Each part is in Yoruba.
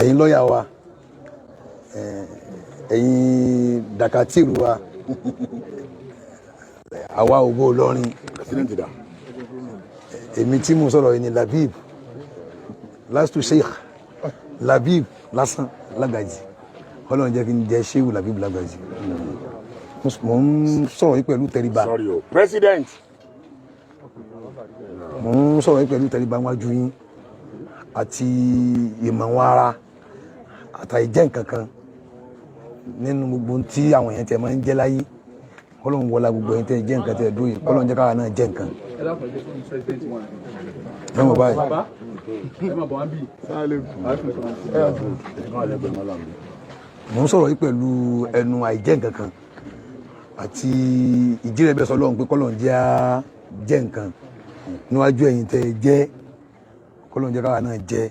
Ẹ̀yin lọ́ọ̀yà wa, ẹ̀yin dàkátìrù wa, àwa Ògo Ìlọrin. President da. Èmi tí mo sọ̀rọ̀ yìí ni Labib lastu Sheikh Labib lásán Lágbàjì. Ọlọ́run jẹ́ kí n jẹ́ Sheikh Labib Lágbàjì. Mo ń sọ̀rọ̀ yìí pẹ̀lú tẹríba. Sorry o, president. Mo ń sọ̀rọ̀ yìí pẹ̀lú tẹríba wájú yín àti ìmọ̀ wọn ara àtàìjẹ́ nǹkan kan nínú gbogbo tí àwọn èèyàn tẹ máa ń jẹ́ láyé. Kọ́lọ́n wọlá gbogbo ẹ̀yin tẹ́ jẹ́ nǹkan tẹ́ dúró yìí, kọ́lọ́n jẹ́ káwa náà jẹ́ nǹkan. Ẹ dákun, ẹ jẹ́ kí president wọn. Ẹ mọ̀ báyìí. Bàbá, ẹ máa bọ̀ wá bí. Mo ń sọ̀rọ̀ yìí pẹ̀lú ẹnu àìjẹ́ nǹkan kan àti ìjírẹ̀bẹ̀ sọlọ́run pé kọ́lọ́n jẹ́ á jẹ́ nǹkan níwájú ẹ̀yin tẹ́ jẹ́, kọ́lọ́n jẹ́ káwa náà jẹ́.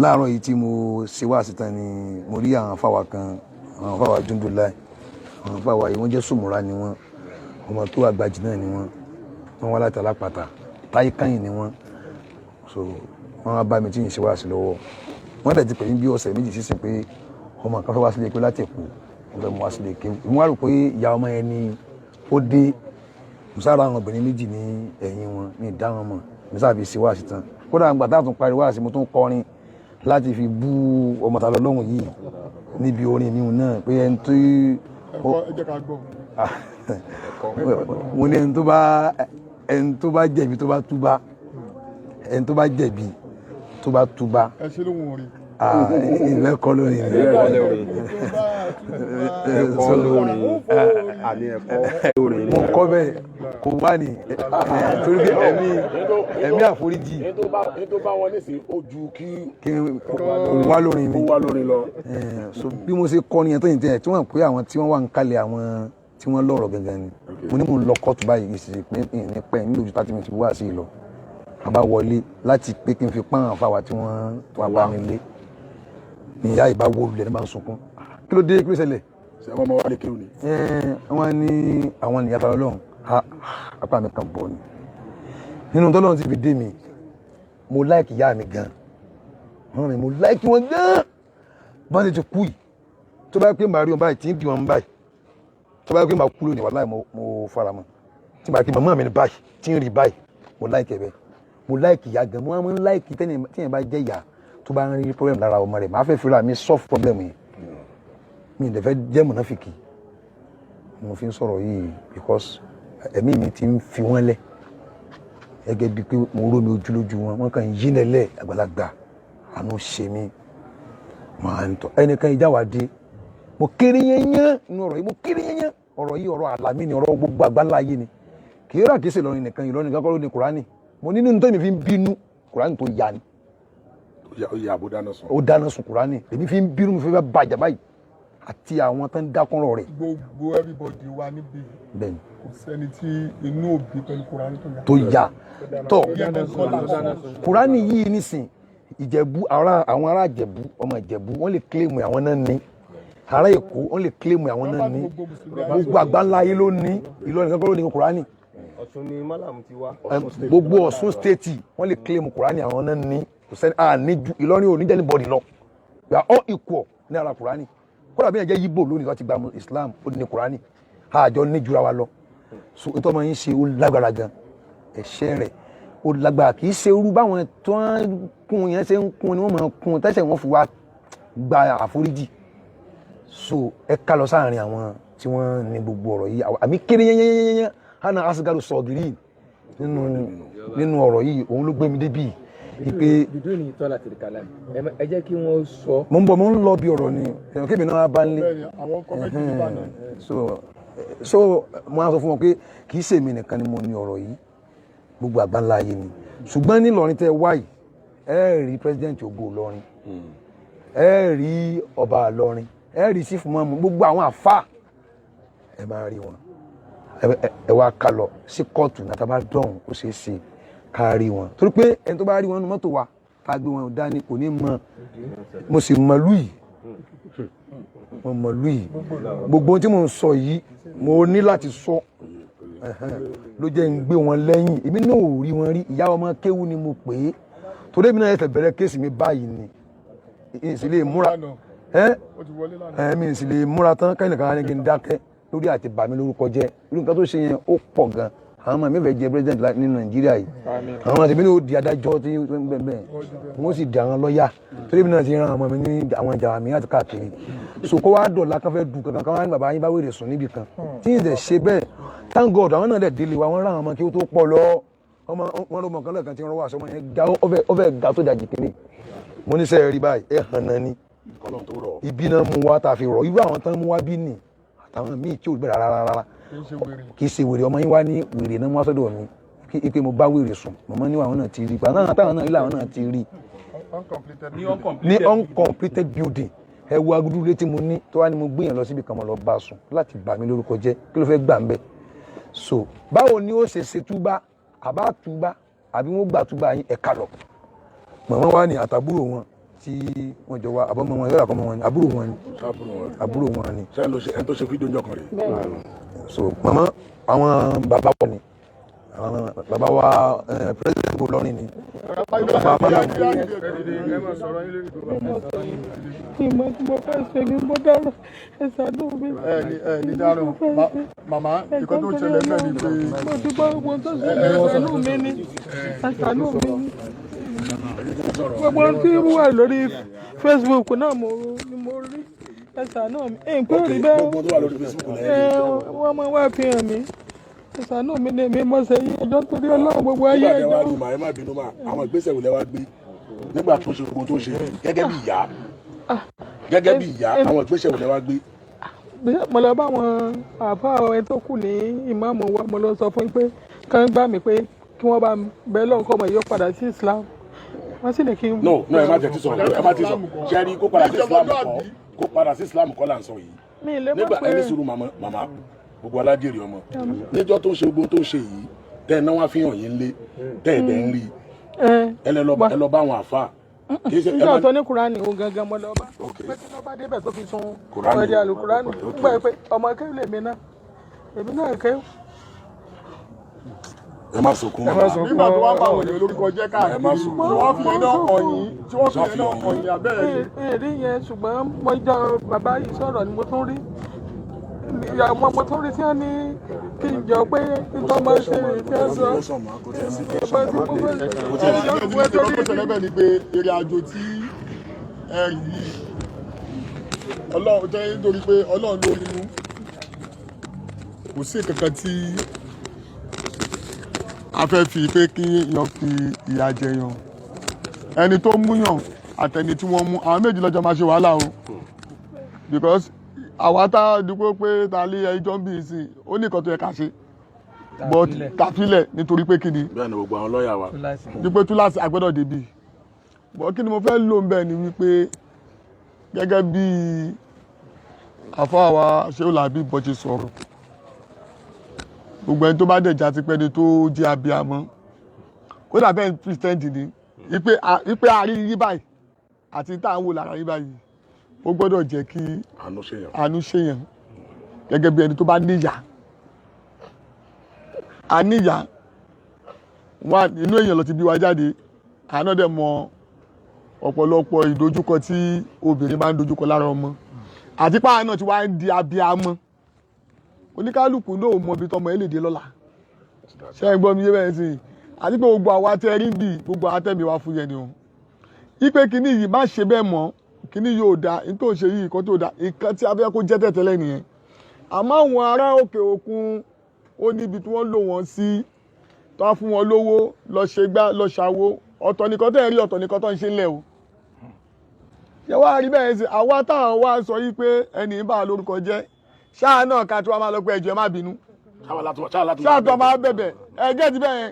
Láàárọ̀ yìí tí mo ṣe wá síta ni mo rí àwọn afáwa kan, àwọn afáwa Jundulai. Àwọn afáwa yìí, wọ́n jẹ́ sùmùrà ni wọ́n, ọmọ tó àgbàjì náà ni wọ́n. Wọ́n wá láti Alápàtà, táyé kányìn ni wọ́n. So wọ́n wá bá mi tí ń ṣe wá sí lọ́wọ́. Wọ́n dẹ̀ ti pè mí bí ọ̀sẹ̀ 2 sísìn pé ọmọ kan fẹ́ wá sílé pé láti Èkó, wọ́n fẹ́ mú wá sílé kéwù. Ìmú wá rò pé ìyá ọmọ yẹn ni ó dé. Musa àwọn obìnrin méjì ní ẹ̀yìn wọn ní ìdá wọn mọ̀. Musa fi ṣe wá sí tán. Kódà àgbà tá a tún parí wá sí, mo tún kọrin láti fi bú ọmọ ta lọ lọ́hùn yìí níbi orin mi náà pé ẹni tó Ẹ̀kọ́, ẹ jẹ́ ká gbọ́. Mo ní ẹni tó bá jẹ̀bi tó bá túbá, ẹni tó bá jẹ̀bi tó bá túbá. Ẹ ṣe lóhun orin. Ah, ìfẹ́ kọ́ lórí mi. Ẹ̀kọ́ lórin àní ẹ̀kọ́ lórin. Mo kọ́ bẹ́ẹ̀ kò wá ní torí pé ẹ̀mí àforíjì. Ní tó bá wọn nísìnyí, ó ju kí kí kò wá lórin mi. Ó wá lórin lọ. So bí mo ṣe kọ́ nìyẹn tó yìí tẹ́ tí wọ́n pé àwọn tí wọ́n wà ń kalẹ̀, àwọn tí wọ́n lọ́rọ̀ gangan ni. Mo ní mo ń lọ kóòtù báyìí sì pé ní pẹ́ nílò ju 30 minutes wá sí i lọ. Bàbá wọlé láti pé kí n fi pọ́n àwọn afáwa tí wọ́n wá bá mi lé ní ìyá ìbá wó lulẹ̀ ní bá ń sunkún. Kí ló dé? Kí ló ṣẹlẹ̀? Ṣé àwọn ọmọ wa lè kéwù ni? Wọ́n ní àwọn ènìyàn tara Ọlọ́run ha apá mi kan bọ̀ ni nínú tọ́lọ́run ti fi dé mi. Mo like ìyá mi gan, wọ́n mi mo like wọn gan. Bọ́n ti kú yìí, tó bá pé màá rí wọn báyìí tí ń di wọn báyìí, tó bá pé màá kú lónìí, wàláhì mo fara mọ́. Tí màá kí màmá mi ní báyìí tí ń rí báyìí, mo like ẹ bẹ́ẹ̀. Mo like ìyá gan. Mo máa ń like tíyẹn bá jẹ́ ìyá tó bá ń rí problem lára ọmọ rẹ̀, màá fẹ́ fi ra mi solve problem yẹn. Mi ì dẹ̀ fẹ́ jẹ́ mọ̀nàfìkì. Mo fi ń sọ̀rọ̀ yìí because ẹ̀mí mi ti ń fi wọ́n lẹ̀ gẹ́gẹ́ bíi pé mo rómi ojú lójú wọn. Wọ́n kàn ń yí lẹ́lẹ̀ àgbàlagbà, àánú ṣe mí. Màá ń tọ́ ẹnìkan ìjà wà dé. Mo kéré yẹnyẹn nínú ọ̀rọ̀ yìí, mo kéré yẹnyẹn. Ọ̀rọ̀ yìí, ọ̀rọ̀ àlàmí ni, ọ̀rọ̀ gbogbo àgbáńlá ayé ni. Kì í rà kìí ṣe Ìlọrin nìkan. Ìlọrin nìkan kọ́ ló ní Kùránì. Mo ní nínú tó mi fi ń bínú, Kùránì tó ya ni. Ó yà àbó dáná sùn. Ó dáná sun Kùránì, èmi fi ń bínú, mi fi fẹ́ bàjẹ́ báyìí àti àwọn tó ń dákúnrọ̀ rẹ̀. Gbogbo everybody wa níbí, Bẹ́ẹ̀ni. kò sẹ́ni tí inú òbí pẹ̀lú Kùránì tó yà. Tó ya tọ́. Bí ẹni kọ́ là sọ. Kùránì yìí nísìn, Ìjẹ̀bú, àwọn ará Ìjẹ̀bú, ọmọ Ìjẹ̀bú, wọ́n lè claim àwọn náà ní. Ará Èkó, wọ́n lè claim àwọn náà ní. Gbogbo mùsùlùmí ayé. Gbogbo àgbáńlá ayé ló ní. Ìlọrin kankan ló ní Kùránì. Ọ̀ṣun ni málàmù ti wá. Gbogbo Ọ̀ṣun State, wọ́n lè claim Kùránì àwọn náà ní. Kò sẹ́ni à ní ju Ìlọrin ò ní jẹ́ anybody lọ. We are all equal ní ara Kùránì. Kódà bí ẹ jẹ́ Yíbò lónìí tó ti gba Islam, ó ní Kùránì, àjọ ní jura wa lọ. So ètò ọmọ yín ṣe, ó lágbára gan. Ẹ̀ṣẹ̀ rẹ̀ ó lágbára. Kì í ṣe irú báwọn tó ń kún yẹn ṣe ń kún ni wọ́n máa kún tẹ́sẹ̀ wọ́n fi wá gba àforíjì. So ẹ ká lọ sáàrin àwọn tí wọ́n ní gbogbo ọ̀rọ̀ yìí. Àmì kéré yẹ́nyẹ́nyẹ́nyẹ́ hana asigaru sọ̀gìrì nínú ọ̀rọ̀ yìí, òun ló gbé mi débì ìpè. Bidúni tọ́lá tìrìkàlà, ẹ jẹ́ kí wọ́n sọ. Mo ń bọ̀, mo ń lọ bí ọ̀rọ̀ ni ẹ̀yàn kébì náà bá ń lé. Bẹ́ẹ̀ni, àwọn committee ti bá náà. So mo á sọ fún wọn pé kì í ṣèmi nìkan ni mo ní ọ̀rọ̀ yìí, gbogbo àgbáńlá ayé ni. Ṣùgbọ́n ní Ìlọrin tẹ́ wá yìí, ẹ rí president Ògo Ìlọrin, ẹ rí ọba Ìlọrin, ẹ rí sífù mọ́mú, gbogbo àwọn àfà, ẹ máa rí wọn. Ẹ wá ká lọ sí kóòtù náà. Tá a bá dọ̀hún, ó ṣeé ṣe ká rí wọn, torí pé ẹni tó bá rí wọn nínú mọ́tò wa ká gbé wọn dání kò ní mọ. Mo sì mọ lú yìí, mo mọ lú yìí. Gbogbo ohun tí mo ń sọ yìí, mo ní láti sọ. Ẹhẹ́n, ló jẹ́ ń gbé wọn lẹ́yìn. Èmi náà ò rí wọn rí. Ìyá ọmọ kéwú ni mo pè é. Torí èmi náà ẹsẹ̀ bẹ̀rẹ̀ case mi báyìí ni ìsì lè múra ẹ́. Ó ti wọlé lánàá. Ẹ̀mí sì lè múra tán kẹ́yìn kan ní kí n dákẹ́ lórí àti bà mí lórúkọ jẹ́ lórí nǹkan tó ṣe yẹn. Ó pọ̀ gan. Àwọn ọmọ mi fẹ́ jẹ president ní Nàìjíríà yìí. Àwọn ọmọ tèmi ní ó di adájọ́ tí bẹ́ẹ̀ bẹ́ẹ̀, wọ́n sì di àwọn lọ́ọ̀yà, torí mi náà ti ran àwọn ọmọ mi ní àwọn ìjà mi láti káàkiri. So kó wá dọ̀la kan fẹ́ du kankan kan wá ní bàbá yín bá wèrè sùn níbì kan tí ì dẹ̀ ṣe bẹ́ẹ̀. Thank God, àwọn náà dẹ̀ délé wa, wọ́n rán àwọn ọmọ kí ó tó pọ̀ lọ. Ọmọ wọn ló mọ nǹkan lẹ́ẹ̀kan tí wọ́n wá sọmọ yẹn ga, ó fẹ́ ga tó dàjì kínní. Mo ní sẹ́yìn rí báyìí, ẹ̀ hàn náà ni. Kọ́lọ́n tó rọ̀. Ibi náà mú wa tá a fi rọ̀ irú àwọn tán mú wa bí nì àtàwọn míì tí ò bẹ̀rẹ̀ rárá rárá. Kì í ṣe wèrè. Kì í ṣe wèrè. Ọmọ yín wá ní wèrè náà mú wá sọ́dọ̀ mi kí ipe mo bá wèrè sùn. Mọ̀mọ́ ní àwọn náà ti rí, pàtàkì táwọn náà ilé àwọn náà ti rí. Uncompleted. Ní Ní uncompleted. Uncompleted building. Ẹ wo agudu létí mo ní tó wá ní mo gbìyànjú lọ síbi kan, mo lọ bá a sùn láti bà mí lórúkọ jẹ́. Kí ló fẹ́ gbà ń bẹ̀? So báwo ni ó ṣe ṣe túbá? Àbá túbá àbí wọ́n gbà túbá yín ẹ̀ka lọ. Mọ̀mọ́ wa ní àtàbúrò wọn tí wọ́n jọ wá, àbọ̀mọ́ wọn yọ̀rọ̀ àkọ́mọ́ wọn ni, àbúrò wọn ni. Sábúrò wọn. Àbúrò wọn ni. Ṣé ẹni tó ṣe fídíò ńjọ́ kan rèé? So màmá, àwọn bàbá wa ni, àwọn bàbá wa, president Ìlọrin ni bàbá bàbá. Ìmọ̀ tí mo fẹ́ ṣe ni mo dárò, ẹ ṣàánú mi. Ẹ ní ẹ ní dárò. Màmá, ìkan tó ṣẹlẹ̀ ń bẹ̀ ni pé Mo ti gbọ́ gbogbo tó ṣẹlẹ̀. Ẹ ṣàánú mi ni, ẹ ṣàánú mi ni. Gbogbo ohun tí ó wà lórí Facebook náà mo ni mo rí. Ẹ ṣàánú mi, ẹ ń pè rí bẹ́ẹ̀. Gbogbo tó wà lórí Facebook Ẹ lẹ́yìn. wọ́n máa wá fi hàn mí. Ẹ ṣàánú mi ni èmi mọ̀ ṣe yí ẹjọ́ torí Ọlọ́run, gbogbo ayé Nígbà tẹ wá ẹjọ́. rí màá, ẹ má bínú mà, àwọn ìgbésẹ̀ wo lẹ wá gbé nígbà tó ṣe gbogbo tó ṣe gẹ́gẹ́ bí ìyá? Àwọn ìgbésẹ̀ wo lẹ wá gbé? Mo lọ bá àwọn àbá ẹni tó kù ní ìmáàmù wa. Mo lọ sọ fún yín pé kàn gbà mí pé kí wọ́n bá bẹ́ẹ̀ lọ́nkọ́ ọmọ yìí ó padà sí Islam. Wọ́n sì ní kí n. No, no, ẹ má tẹ̀ tí sọ̀rọ̀, ẹ má ti sọ. Ṣe rí, kó padà sí Islam kọ́, kó padà sí Islam kọ́ là ń sọ yìí. Mi ì lè mọ̀ Nígbà pé ẹni sùúrù, màmá, màmá, gbogbo alájèrè ọmọ níjọ́ tó ṣe gbogbo tó ṣe yìí, tẹ́ ẹ náà wá fi hàn yín lé, tẹ́ ẹ dẹ̀ ń rí, ẹ ẹ lẹ lọ, ẹ lọ bá àwọn àfa, kì í ṣe ẹ Nígbà má tó ní Kúránì òun gangan mo lọ bá pé kí ló bá débẹ̀ tó fi sun Kùránì. Ọ̀rẹ́ àlùkùránì. Nígbà pé ọmọ kéwù lèmi náà, èmi náà kéwù. Ẹ má sunkún, màmá. Nígbà tó wá bá àwọn èèyàn lórúkọ jẹ́ Ẹ káàkiri, má tí sunkún. wọ́n fi iná ọ̀yìn, tí wọ́n fi iná ọ̀yìn abẹ́rẹ́ ni. Èrí yẹn, ṣùgbọ́n mo jọ bàbá yìí sọ̀rọ̀ ni mo tún rí ìyàwó, mo tún rí tí wọ́n ní kí n jọ pé nítorí máa ṣe tí wọ́n sọ ọba tí mo fẹ́ Ìgbà tó ṣẹlẹ̀ bẹ́ẹ̀ ni pé ìrìn àjò tí ẹ rìn yìí, Ọlọ́run jẹ́, nítorí pé Ọlọ́run ló nínú, kò sí kankan tí a fẹ́ fi pé kí èèyàn fi ìyà jẹyàn. Ẹni tó múyàn àtẹni tí wọ́n mú, àwọn méjì lọ́jọ́ máa ṣe wàhálà o, because àwa tá a dúpọ̀ pé ta lé ẹjọ́ ń bì í sí, ó ní nǹkan tó yẹ ká ṣe, but tàfilẹ̀ nítorí pé kí ni? Bẹ́ẹ̀ ni gbogbo àwọn lọ́ọ̀yà wa. Wípé túláàsì agbọ́dọ̀ débì bọ́. Kí ni mo fẹ́ lò ń bẹ̀ ni wípé gẹ́gẹ́ bí àfáàwá Ṣéhùlàbí bọ́ ṣe sọ̀rọ̀, gbogbo ẹni tó bá dẹ̀ já ti pẹ́ ni tó jẹ́ abiyamọ, kódà bẹ́ẹ̀ Christian ni, wípé àárín yí báyìí àti tá à ń wò lára yí báyìí, ó gbọ́dọ̀ jẹ́ kí Àánú ṣèyàn. Àánú ṣèyàn gẹ́gẹ́ bí ẹni tó bá níyà. A níyà wà inú èèyàn ló ti bí wa jáde. Àná dẹ̀ mọ ọ̀pọ̀lọpọ̀ ìdojúkọ tí obìnrin bá ń dojúkọ lára ọmọ, àti páà náà ti wá ń di abiamọ. Oníkálukú náà ò mọ ibi tọmọ ẹ lè dé lọ́la. Ṣé ẹ gbọ́ mi yé bẹ́ẹ̀ sí i? Àti pé gbogbo àwa tẹ́ rí bì, gbogbo àwa tẹ̀mí wa fún yẹn ni o, ipe kínní yìí, má ṣe bẹ́ẹ̀ mọ́, kínní yóò da, ní tó ń ṣe yìí, nǹkan tó da, nǹkan tí a fẹ́ kó jẹ́ tẹ̀tẹ̀lẹ̀ nìyẹn. Àmọ́ àwọn ará òkè òkun, ó níbi tí wọ́n lò wọ́n sí, tó á fún wọn lówó lọ ṣe gbá lọ ṣàwo. Ọ̀tọ̀ nìkan tẹ́ ẹ̀ rí, ọ̀tọ̀ nìkan tó ń ṣe ńlẹ̀ o. Ṣé wàá rí bẹ́ẹ̀ sí? Àwa táwọn wá sọ yìí pé ẹnì ń bá a lórúkọ jẹ́ ṣáà náà, ká tí wàá máa lọ pé ẹjọ́ ẹ má bínú, ṣáà tó máa bẹ̀bẹ̀ ẹ gẹ́ẹ̀tì bẹ́ẹ̀,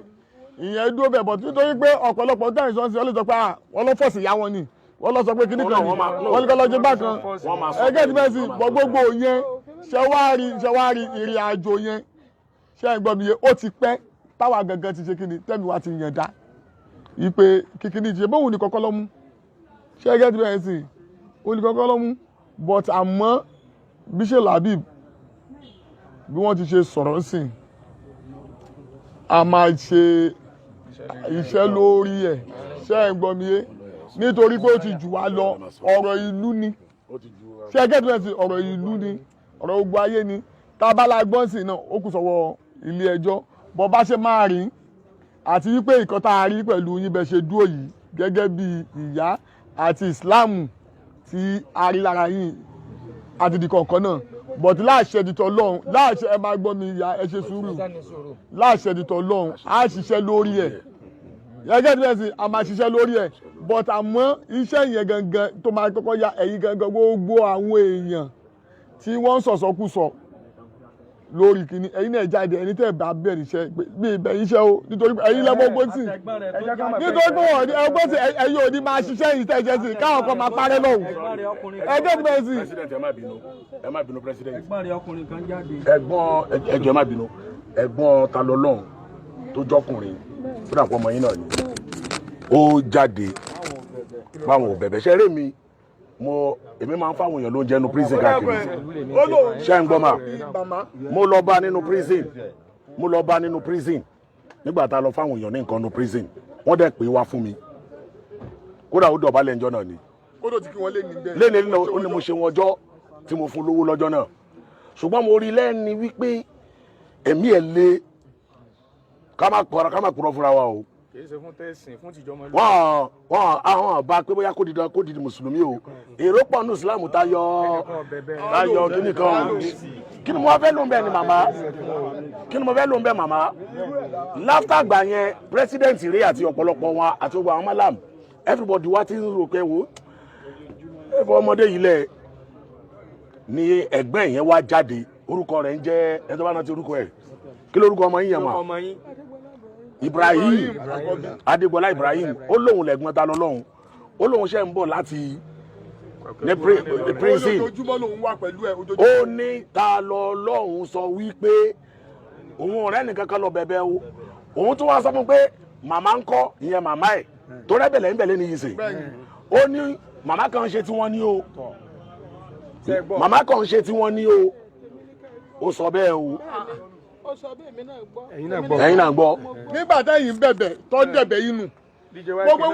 ìyẹn dúró bẹ̀ bọ̀, nítorí pé ọ̀pọ̀lọpọ̀ tẹ̀ ń sọ sí ọ lè sọ pé à wọ́n lọ fọ̀sì ìyá wọn ni, wọ́n lọ sọ pé kíní kan ni, wọ́n ní kọ́ lọ́jọ́ bá kan. Ẹ gẹ́ẹ̀tì bẹ́ẹ̀ sí bọ̀. Gbogbo yẹn, ṣe wá rí ìrìn àjò yẹn, ṣe é gbọ́ mi yé? Ó ti pẹ́ táwa gangan ti ṣe kíni, tẹ́mi wa ti yàn dá ìpè kíkíní ṣe bóun ní kọ́kọ́ lọ́mú. Ṣe é gẹ́ẹ̀tì bẹ́ẹ̀ sí? Òun ní kọ́kọ́ lọ́mú, but àmọ́ bí ṣe làbí bí wọ́n ti ṣe sọ̀rọ̀ sí, a máa ṣe iṣẹ́ lórí ẹ̀. Ṣé ẹ̀ ń gbọ́ mi yé? Nítorí pé ó ti jù wá lọ, ọ̀rọ̀ ìlú ni. Ṣé ẹ gẹ́gẹ́ bí ọ̀rọ̀ ìlú ni, ọ̀rọ̀ gbogbo ayé ni. Tá a bá la gbọ́n sí náà, ó kù sọ́wọ́ ilé ẹjọ́ bọ́ bá ṣe máa rìn, àti wípé ìkan tá a rí pẹ̀lú yín bẹ́ẹ̀ ṣe dúró yìí gẹ́gẹ́ bí ìyá àti ìsìláàmù tí a rí lára yín àti di kọ̀ọ̀kan náà. But láṣẹ di tọlọ́run, láṣẹ, ẹ máa gbọ́ mi, ìyá, ẹ ṣe sùúrù, láṣẹ di tọlọ́run, á ṣiṣẹ́ lórí ẹ̀ gẹ́gẹ́ bí ẹ̀sìn, a máa ṣiṣẹ́ lórí ẹ̀. But àmọ́ iṣẹ́ yẹn gangan tó máa kọ́kọ́ ya ẹ̀yin gangan, gbogbo àwọn èèyàn tí wọ́n ń sọ̀sọ́kùsọ lórí kìíní, ẹ̀yin náà jáde, ẹni tẹ́ ẹ̀ bá bẹ̀rẹ̀ iṣẹ́ bí ibẹ̀ iṣẹ́ o, nítorí pé ẹ̀yin lẹ́mọ̀ gbó tì, nítorí pé wọ́n ní ẹgbẹ́ tí ẹ̀yin ò ní máa ṣiṣẹ́ yìí tẹ́ ẹ jẹ́ sí káwọn kan máa parẹ́ lọ́hùn ẹgbẹ́ tí bẹ́ẹ̀ sí. President, ẹ má bínú, ẹ má bínú, president. Ẹ̀gbọ́n rẹ̀ ọkùnrin kan jáde. Ẹ̀gbọ́n, ẹjọ́, ẹ má bínú. Ẹ̀gbọ́n ta lọ lọ́hùn tó jọkùnrin tó dàpọ̀ ọmọ yín náà ni ó jáde báwọn ò bẹ̀bẹ̀ ṣeré mi. Mo èmi máa ń fáwọn èèyàn lóúnjẹ nínú prison káàkiri. Ṣé ń gbọ́ mà? Mo lọ bá nínú prison, mo lọ bá nínú prison nígbà tá a lọ fáwọn èèyàn ní nǹkan nínú prison. Wọ́n dẹ̀ pé wá fún mi, kódà ó dọ̀bálẹ̀ ńjọ́ náà ni. Kódò tí kí wọ́n lé ní bẹ́ẹ̀. Lẹ́nu lẹ́nu ó ní mo ṣe wọn ọjọ́ tí mo fún lówó lọ́jọ́ náà, ṣùgbọ́n mo rí lẹ́ni wípé ẹ̀mí ẹ̀ lé. Ká má kọ́ra, ká má kúrọ́ fúnra wa o. Kì í ṣe fún tẹ̀sìn, fún tìjọmọ. Wọ́n àwọn bá pé bóyá kó di dandan kó di mùsùlùmí o. Èrò pọ̀ ní ìsìlámù tayọ tayọ kíní kan o. Kí ni mo wá fẹ́ lóun bẹ́ẹ̀ ni màmá? Kí ni mo fẹ́ lóun bẹ́ẹ̀, màmá? Láfítà gbà yẹn, president rẹ̀ àti ọ̀pọ̀lọpọ̀ wọn àti gbogbo àwọn malam, everybody wá ti ń rò pé wo ẹ̀fọ́ ọmọdé yìí lẹ̀ ni. Ẹ̀gbẹ́ yẹn wá jáde, orúkọ rẹ̀ ń jẹ́ ẹ̀ tó bá rántí orúkọ ẹ̀. Kí lórúkọ ọmọ yín yẹn mà? Ọmọ yín. Ibrahim Adégbọlá Ibrahim. Ó lóun lẹ̀gbọ́n ta lọ́lọ́hun, ó lóun ṣe ń bọ̀ láti ní prison. Ojoojúmọ́ lòun wà pẹ̀lú ẹ̀ ojoojúmọ́. Ó ní ta lọ́lọ́hun sọ wípé òun ọ̀rẹ́ nìkan kan lọ bẹ̀bẹ̀ o. Òun tún wá sọ fún pé màmá ń kọ́ ìyẹn, màmá ẹ̀ tó rẹ́bẹ̀lẹ̀ ń bẹ̀lẹ̀ ní yìí sè. Ó ní màmá kan ṣe tí wọ́n ní o, màmá kan ṣe tí wọ́n ní o. Ó sọ bẹ́ẹ̀ o. Ó sọ bẹ́ẹ̀, mi náà gbọ́. Ẹ̀yin náà gbọ́. Ẹ̀yin náà gbọ́. Nígbà táyìn bẹ̀bẹ̀ tó dẹ̀bẹ̀ yín nù, gbogbo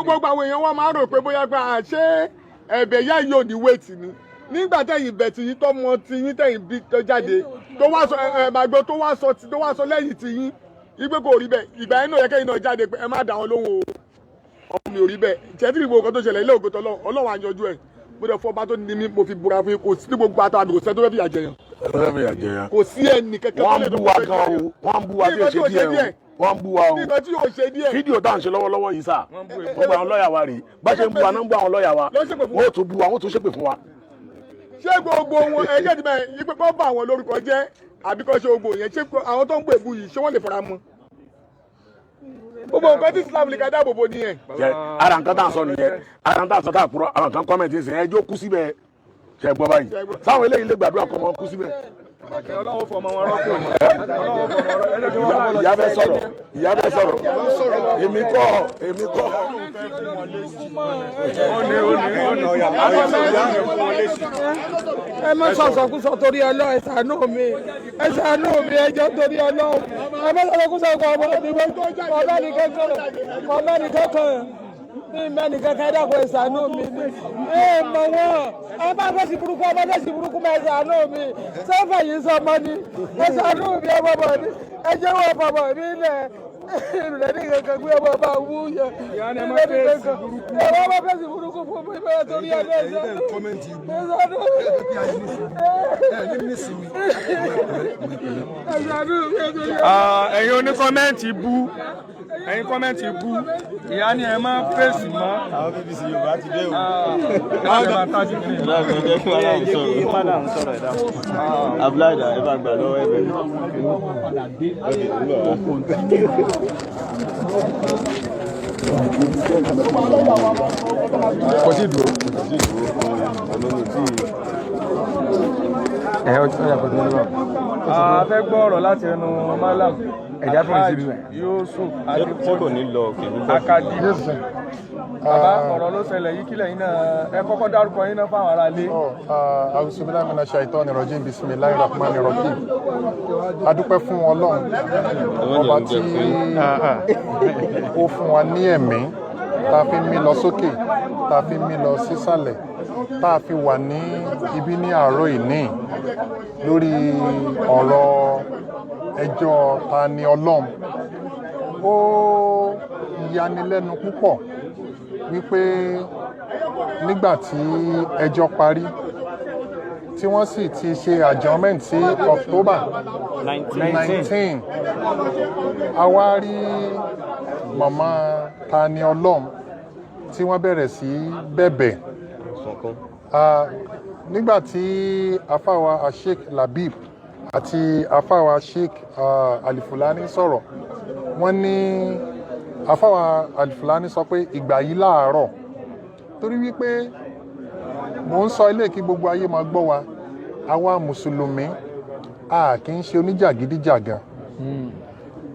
gbogbo àwọn èèyàn wọn máa ń rò pé bóyá pé àṣé ẹ̀bẹ̀ yá yìí ò ní wéètì ni. Nígbà tẹ̀yìn bẹ̀ tí yín tọ́mọ tí yín tẹ̀yìn bí tó jáde, tó wá sọ ẹ màgbọ́, tó wá sọ lẹ́yìn tí yín igbe kò rí bẹ́ẹ̀, ìgbà yẹn náà yẹ kẹ́yìn náà jáde pé ẹ má dà wọn lóhùn o, ọmọ mi ò rí bẹ́ẹ̀. Ṣẹ́tí gbogbo nǹkan tó ṣẹlẹ̀ ilé ògo tọ́lọ́ Ọlọ́run àyànjú ẹ̀. Mo dẹ̀ fọba tó ní mi, mo fi búra fún yín, kò sí ní gbogbo àtàwọn àbí kò sẹ́ni tó fẹ́ fìyà jẹyàn, kò sí ẹnì kẹ́kẹ́. Wọ́n ń bú wa gan o, wọ́n ń bú wa bí ó ṣe díẹ̀ o, wọ́n ń bú wa o. Nǹkan tí yóò ṣe díẹ̀. Fídíò tá à ń ṣe lọ́wọ́lọ́wọ́ yìí sà, gbogbo àwọn lọ́ọ̀yà wa rèé. Bá ṣe ń bú wa náà ń bú àwọn lọ́ọ̀yà wa, wọ́n ò tún bú wa, wọ́n ò tún ṣépè fún wa. Ṣé gbogbo wọn ẹgbẹ́ ti bẹ́ẹ̀ yí pé kọ́ bá àwọn lórúkọ jẹ́ àbí kọ́ ṣe gbogbo yẹn? Ṣé àwọn tó ń gbé èbú yìí, ṣé wọ́n lè fara mọ́ gbogbo nǹkan tí Islam lè ká dáàbò bo nìyẹn? Jẹ ara nǹkan tá à ń sọ nìyẹn, ara nǹkan tá à ń sọ tá à kúrọ. Àwọn kan comment ṣe ẹjọ́ kú síbẹ̀. Ṣe gbọ́ báyìí? Sáwọn eléyìí lè gbàdúrà kọ́ ọmọ kú síbẹ̀. Ọlọ́wọ́ fọmọ wọn rọ́pò, Ọlọ́wọ́ fọmọ wọn rọ́pò. Ìyá fẹ́ sọ̀rọ̀, ìyá fẹ́ sọ̀rọ̀. Èmi kọ́, èmi kọ́. Ó ní, ó ní, ó ní. Ẹ má sọ̀sọ̀kúsọ torí Ọlọ́run, ẹ ṣàánú mi, ẹ ṣàánú mi, ẹ jọ̀ọ́ torí Ọlọ́run, ẹ má sọ̀sọ̀kúsọ. Kọ ọmọ mi mọ́ ọmọ nìkankan, ọmọ nìkankan ní mẹ́ni kankan. Ẹ dákun, ẹ ṣàánú mi ní ẹ mọ̀ wọ́n. Ẹ bá fẹ́ sí burúkú, ọmọ fẹ́ sí burúkú mọ́. Ẹ ṣàánú mi, sẹ́fẹ̀ yìí sọ ọmọ ni. Ẹ ṣàánú mi, ẹ bọ̀bọ̀ mi, ẹ jẹ́wọ́ bọ̀bọ̀ mi lẹ̀ ìrìnlẹ̀ ní kankan gbé ọmọ bá wú yẹ ìrìnlẹ̀ ní kankan. Ẹ wọ́n bá fẹ́ sí burúkú fún mi bẹ́ẹ̀ torí Ọlọ́run, ẹ ṣàánú mi, ẹ ṣàánú mi, ẹ ṣàánú mi, ẹ torí Ọlọ́run. Ẹ̀yin oní comment bú, ẹ̀yin comment bú, ìyá ni ẹ má fèsì mọ́. Àwọn BBC Yorùbá ti dé o. Ẹ bá tájú kí ni. Ẹ dákun, ẹ jẹ́ kí Malam sọ̀rọ̀. Malam sọ̀rọ̀, ẹ dákun. Abdullahi, ẹ bá gbà lọ́wọ́ ẹ bẹ̀rẹ̀. Ok, ń bọ̀ wá. Kò tí ì dúró. Kò tí ì dúró, ọ̀nà mi ò tí ì. Ẹ ó yà kó tó ní bá. A fẹ́ gbọ́ ọ̀rọ̀ láti ẹnu Malam Ẹ̀já fún mi síbí bẹ́ẹ̀. Yusuf Ṣé kò ní lọ òkè nígbà? Akadi. Bàbá, ọ̀rọ̀ ló ṣẹlẹ̀ yìí, kílẹ̀ yín náà ẹ kọ́kọ́ dárúkọ yín náà fáwọn aráalé. Auzubillahi minash shaitani rajim, bismillahir rahmanir rahim. A dúpẹ́ fún Ọlọ́run ọba tí ó fún wa ní ẹ̀mí. tá a fi ń mí lọ sókè, tá a fi ń mí lọ sísàlẹ̀, tá a fi wà ní ibi ní àárọ̀ ìní lórí ọ̀rọ̀ ẹjọ́ Tani Olohun. Ó yanilẹ́nu púpọ̀ wípé nígbà tí ẹjọ́ parí, tí wọ́n sì ti ṣe adjournment sí October 19, a wá rí màmá Tani Olohun tí wọ́n bẹ̀rẹ̀ sí bẹ̀bẹ̀. Nígbà tí afáwa Sheikh Labib àti afáwa Sheikh Alifulani sọ̀rọ̀, wọ́n ní afáwa Alifulani sọ pé ìgbà yìí láàárọ̀, torí wípé mò ń sọ ilé kí gbogbo ayé máa gbọ́ wa, àwa mùsùlùmí a kì í ṣe oníjàgídíjàgan,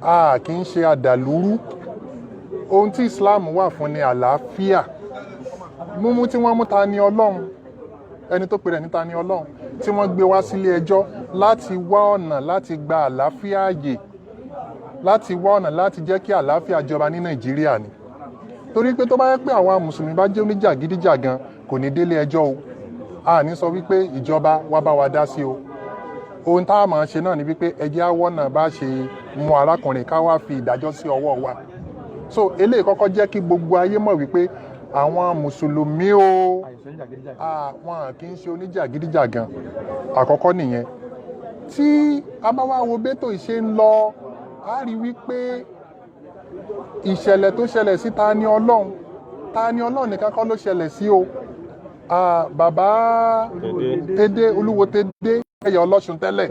a kì í ṣe àdàlúrú. Ohun tí Islam wà fún ni àlàáfíà. Múmú tí wọ́n mú Tani Olohun, ẹni tó pè rẹ̀ ní Tani Olohun, tí wọ́n gbé wá sílé ẹjọ́ láti wá ọ̀nà láti gba àlàáfíà ààyè, láti wá ọ̀nà láti jẹ́ kí àlàáfíà jọba ní Nàìjíríà ni. Torí pé tó bá yẹ pé àwa mùsùlùmí bá jẹ́ oníjàgídíjàgan, kò ní délé ẹjọ́ o. A ní sọ wípé ìjọba wá bá wa dá sí o. Ohun tá a máa ṣe náà ni wípé ẹ jẹ́ á wọ́nà bá ṣe mú arákùnrin, ká wá fi ìdájọ́ sí ọwọ́ wa. So eléyìí kọ́kọ́ jẹ́ kí gbogbo ayé mọ̀ wípé àwọn mùsùlùmí o, àwọn kì í ṣe oníjàgídíjàgan. Àkọ́kọ́ nìyẹn. Tí a bá wá wo bẹ́tò ìṣe ń lọ, a rí wípé ìṣẹ̀lẹ̀ tó ṣẹlẹ̀ sí Tani Olohun, Tani Olohun nìkan kọ́ ló ṣẹlẹ̀ sí o. Bàbá Tẹ́dẹ́, Olúwo Tẹ́dẹ́, ẹ̀yà Ọlọ́ṣun tẹ́lẹ̀,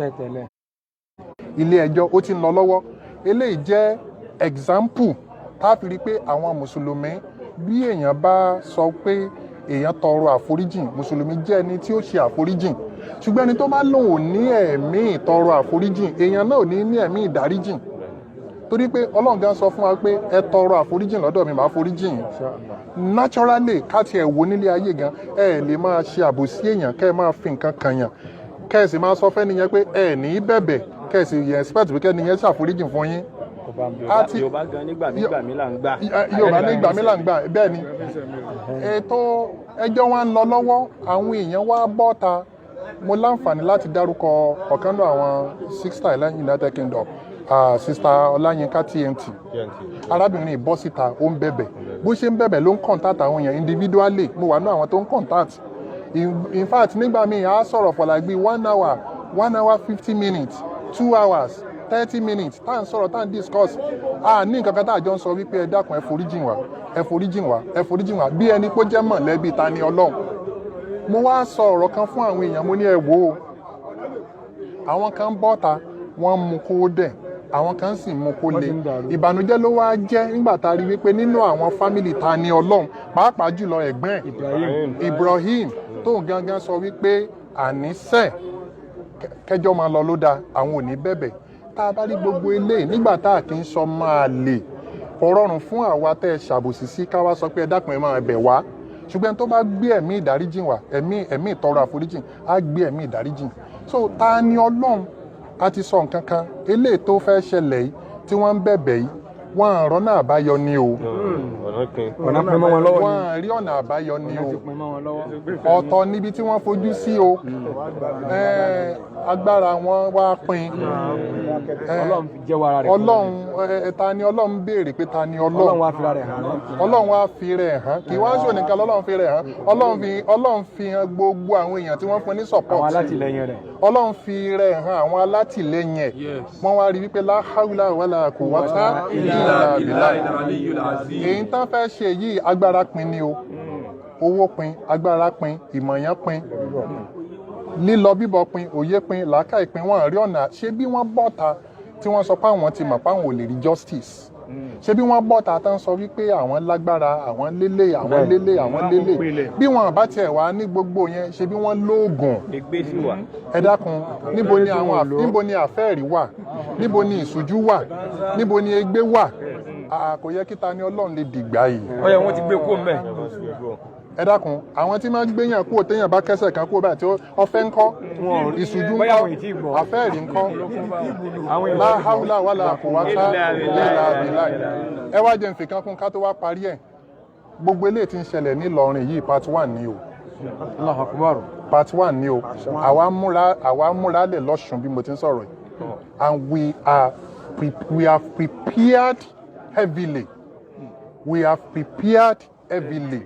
ilé ẹjọ́ ó ti ń lọ lọ́wọ́. Eléyìí jẹ́ example tá a fi rí i pé àwọn mùsùlùmí, bí èèyàn bá sọ pé èèyàn tọrọ àforíjìn, mùsùlùmí jẹ́ ẹni tí ó ṣe àforíjìn. Ṣùgbọ́n ẹni tó bá lòun ò ní ẹ̀mí ìtọrọ àforíjìn, èèyàn náà ò ní ní ẹ̀mí ìdáríjìn, torí pé Ọlọ́run gan sọ fún wa pé ẹ tọrọ àforíjìn lọ́dọ̀ mi, màá foríjìn yín. Naturally, ká tiẹ̀ wò nílé ayé gan, ẹ lè máa ṣe àbòsí èèyàn, kẹ́ ẹ máa fi nǹkan kan yàn, kẹ́ ẹ sì máa sọ fẹ́ni yẹn pé ẹ ní bẹ̀bẹ̀, kẹ́ ẹ sì yẹ expect pé kẹ́ni yẹn ṣàforíjìn fún yín. Yorùbá gan nígbà mí gbà mí là ń gbà. Yorùbá ní gbà mí là ń gbà. Bẹ́ẹ̀ ni ètò ẹjọ́ wa ń lọ lọ́wọ́, àwọn èèyàn wá bọ́ta. Mo láǹfààní láti dárúkọ ọ̀kan náà, àwọn sister ìlànà United Kingdom, Sister Ọláyínká TNT. Arábìnrin bọ́ síta, ó ń bẹ̀bẹ̀. Bó ṣe ń bẹ̀bẹ̀ ló ń contact àwọn èèyàn individually. Mo wà ní àwọn tó ń contact. In fact, nígbà míì a sọ̀rọ̀ for like bíi 1 hour, 1 hour 50 minutes, 2 hours 30 minutes, tá à ń sọ̀rọ̀, tá à ń discuss. A ní nǹkan kan tá à jọ ń sọ wípé ẹ dákun, ẹ foríjìn wá, ẹ foríjìn wá, ẹ foríjìn wá, bí ẹni pé ó jẹ́ mọ̀lẹ́bí Tani Olohun. Mo wá sọ ọ̀rọ̀ kan fún àwọn èèyàn. Mo ní ẹ wò ó, àwọn kan bọ́ta, wọ́n mú kó dẹ̀, àwọn kan sì mú kó le. Ìbànújẹ́ ló wá jẹ́ nígbà tá a rí wípé nínú àwọn family Tani Olohun, pàápàá jùlọ ẹ̀gbọ́n ẹ̀ Ibrahim, tóun gangan sọ wípé àníṣe kẹjọ máa lọ ló dáa, àwọn ò ní bẹ̀bẹ̀. Tá a bá rí gbogbo eléyìí, nígbà tá a kì í sọ máa lè kò rọrùn fún àwa tẹ́ ẹ ṣàbòsí sí ká wá sọ pé ẹ dákun, ẹ máa bẹ̀ wá. Ṣùgbọ́n tó bá gbé ẹ̀mí ìdáríjìn wá, ẹ̀mí ìtọrọ àforíjìn, á gbé ẹ̀mí ìdáríjìn. So Tani Olohun, a ti sọ nǹkan kan. Eléyìí tó fẹ́ ṣẹlẹ̀ yìí tí wọ́n ń bẹ̀bẹ̀ yìí, wọ́n àrọ́nà àbáyọ ni o. Ọ̀nà pin mọ́ wọn lọ́wọ́ ni. Wọ́n rí ọ̀nà àbáyọ ni o. Ti pin mọ́ wọn lọ́wọ́. Ọ̀tọ̀ níbi tí wọ́n fojú sí o. Agbára wọn wá pin. Ọlọ́run fi jẹ́wọ́ ara rẹ̀. Ọlọ́run, ta ni Ọlọ́run béèrè pé ta ni Ọlọ́run Ọlọ́run wá fira rẹ̀ hàn án. Ọlọ́run wá fi rẹ̀ hàn. Kì í wá sọ nìkan lọ́lọ́run fi rẹ̀ hàn. Ọlọ́run fi hàn gbogbo àwọn èèyàn tí wọ́n fún ní Àwọn support. alátìlẹyìn rẹ̀. Ọlọ́run fi rẹ̀ hàn àwọn alátìlẹyìn ẹ̀. Wọ́n wá rí wípé la hawla wala quwwata illa billah. Èyí tán fẹ́ ṣe yìí, agbára pin ni o. Owó pin, agbára pin, ìmọ̀yán pin, lílọ bíbọ̀ pin, òye pin, làákàyè pin. Wọ́n rí ọ̀nà ṣé. Bí wọ́n bọ́ta tí wọ́n sọ pé àwọn ti mọ̀ pé àwọn ò lè rí justice, ṣé bí wọ́n bọ́ta tán sọ wípé àwọn lágbára, àwọn lélẹ̀, àwọn lélẹ̀, àwọn lélẹ̀, bí wọ́n bá tiẹ̀ wá ní gbogbo yẹn, ṣé bí wọ́n lóògùn? Ègbé sì wà. Ẹ dákun, níbo ni àwọn níbo ni àfẹ́ẹ̀rí wà? Níbo ni ìṣújú wà? Níbo ni ègbé wà? Kò yẹ kí Tani Olohun lè dìgbà yìí. Ó yẹ wọ́n ti gbé kó mbẹ́. Ẹ dákun, àwọn tí máa ń gbéyàn kúrò, téèyàn bá kẹsẹ̀ kan kúrò báyìí, tí ó fẹ́ ń kọ́ ìṣújú ń Bóyá kọ́ àwọn ì tí ì gbọ́. Àfẹ́ẹ̀rí ń kọ́. Àwọn èèyàn La hawla wala quwwata illa billah. Ẹ wá jẹ́ nfìkan kún ká tó wá parí ẹ̀. Gbogbo eléyìí tí ń ṣẹlẹ̀ nílọrin yìí, part one ni o. Allahu Akbar. Part one ni o. Àwa múra lẹ̀ lọ́sùn bí mo ti ń sọ̀rọ̀ yìí, and we have prepared heavily. We have prepared heavily,